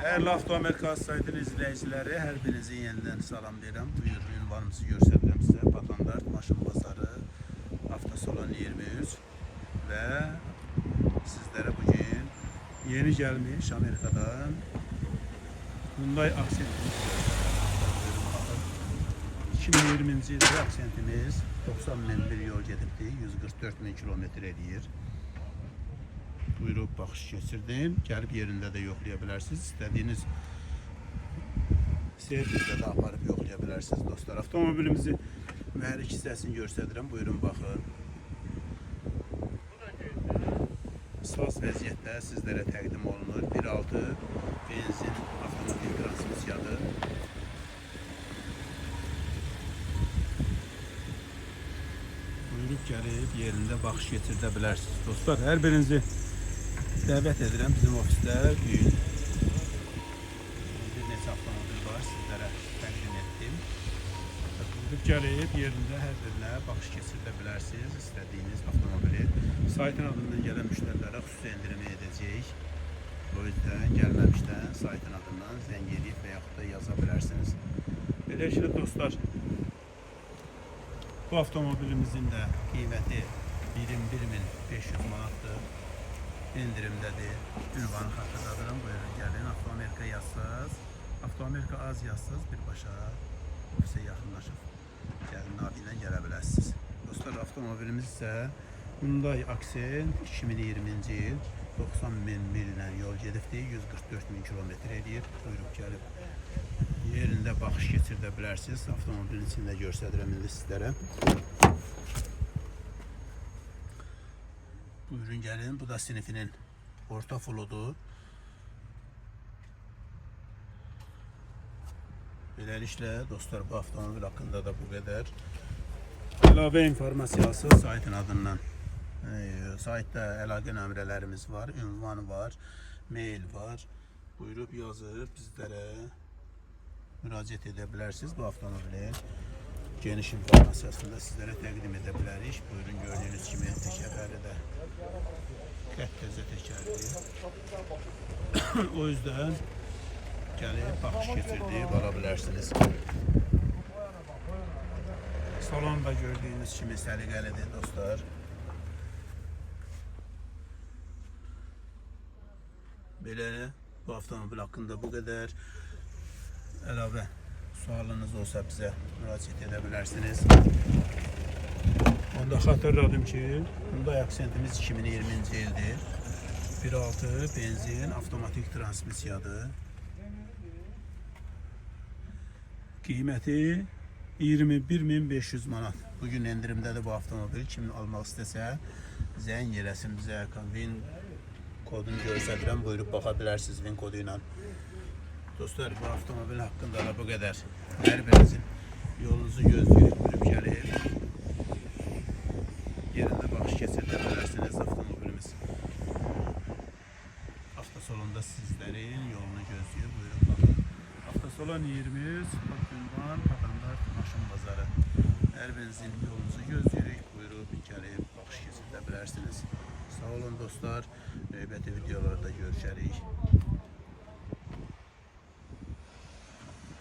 Dəyərli Avto Amerika saytının izləyiciləri, hər birinizi yenidən salam deyirəm. Buyur, ünvanımızı göstərirəm sizə. Patandart Maşın Bazarı, Avtosalon 23 və sizlərə bugün yeni gəlmiş Amerikadan Hyundai Accentimizi göstərirəm. Buyurun, baxın. 2020-ci ildə Accentimiz 90 min bir yol gedibdi, 144 min kilometr eləyir. Buyurub baxış keçirdim. Gəlib yerində də yoxlaya bilərsiniz. İstədiyiniz servisdə də aparıb yoxlaya bilərsiniz dostlar. Avtomobilimizi mühərrik hissəsini göstərirəm. Buyurun baxın. Saz vəziyyətdə sizlərə təqdim olunur. 1.6 benzin avtomatik transmissiyadır. Buyurub gəlib yerində baxış keçirdə bilərsiniz. Dostlar, hər birinizi dəvət edirəm bizim ofisdə bu gün bir neçə avtomobil var sizlərə təqdim etdim. Buyurub gəlib yerində hər birinə baxış keçirdə bilərsiniz. İstədiyiniz avtomobili saytın adından gələn müştərilərə xüsusi endirim edəcəyik. O yüzden gəlməmişdən saytın adından zəng edib və yaxud da yaza bilərsiniz. Beləliklə dostlar, bu avtomobilimizin də qiyməti 21.500 manatdır. Endirimdədir. Ünvanı xatırladıram. Buyurun gəlin. Avto Amerika yazsaz, Avto Amerika az yazsaz birbaşa ofisə yaxınlaşıb gəlin adı ilə gələ bilərsiniz. Dostlar, avtomobilimiz isə Hyundai Accent 2020-ci il 90 min millə yol gedibdir, 144 min kilometr eləyir. Buyurub gəlib yerində baxış keçirdə bilərsiniz. Avtomobilin içində göstərirəm indi sizlərə. Buyurun gəlin. Bu da sinifinin orta fuludur. Beləliklə dostlar, bu avtomobil haqqında da bu qədər. Əlavə informasiyası saytın adından. Saytda əlaqə nömrələrimiz var, ünvan var, mail var. Buyurub yazıb bizlərə müraciət edə bilərsiniz. Bu avtomobilin geniş informasiyasını da sizlərə təqdim edə bilərik. Buyurun, gördüyünüz kimi təkərləri də təzə təkərdir. O yüzden gəlib baxış keçirdi, ala bilərsiniz. Salon da gördüyünüz kimi səliqəlidir dostlar. Belə bu avtomobil haqqında bu qədər. Əlavə sualınız olsa bizə müraciət edə bilərsiniz. Onda xatırladım ki, Hyundai Accentimiz 2020-ci ildir. 1.6 benzin avtomatik transmissiyadır. Qiyməti 21.500 manat. Bugün endirimdədir bu avtomobil. Kim almaq istəsə zəng eləsin bizə. VIN kodunu göstərirəm. Buyurub baxa bilərsiniz VIN kodu ilə. Dostlar, bu avtomobil haqqında da bu qədər. Hər birinizin yolunuzu gözləyir, buyurub gəlib yerində baxış keçirdə bilərsiniz avtomobilimiz. Avtosalonda sizlərin yolunu gözləyir. Buyurun baxın. Avtosalon 23, Ünvan, Patandart Maşın Bazarı. Hər birinizin yolunuzu gözləyirik. Buyurub gəlib baxış keçirdə bilərsiniz. Sağ olun dostlar. Növbəti videolarda görüşərik.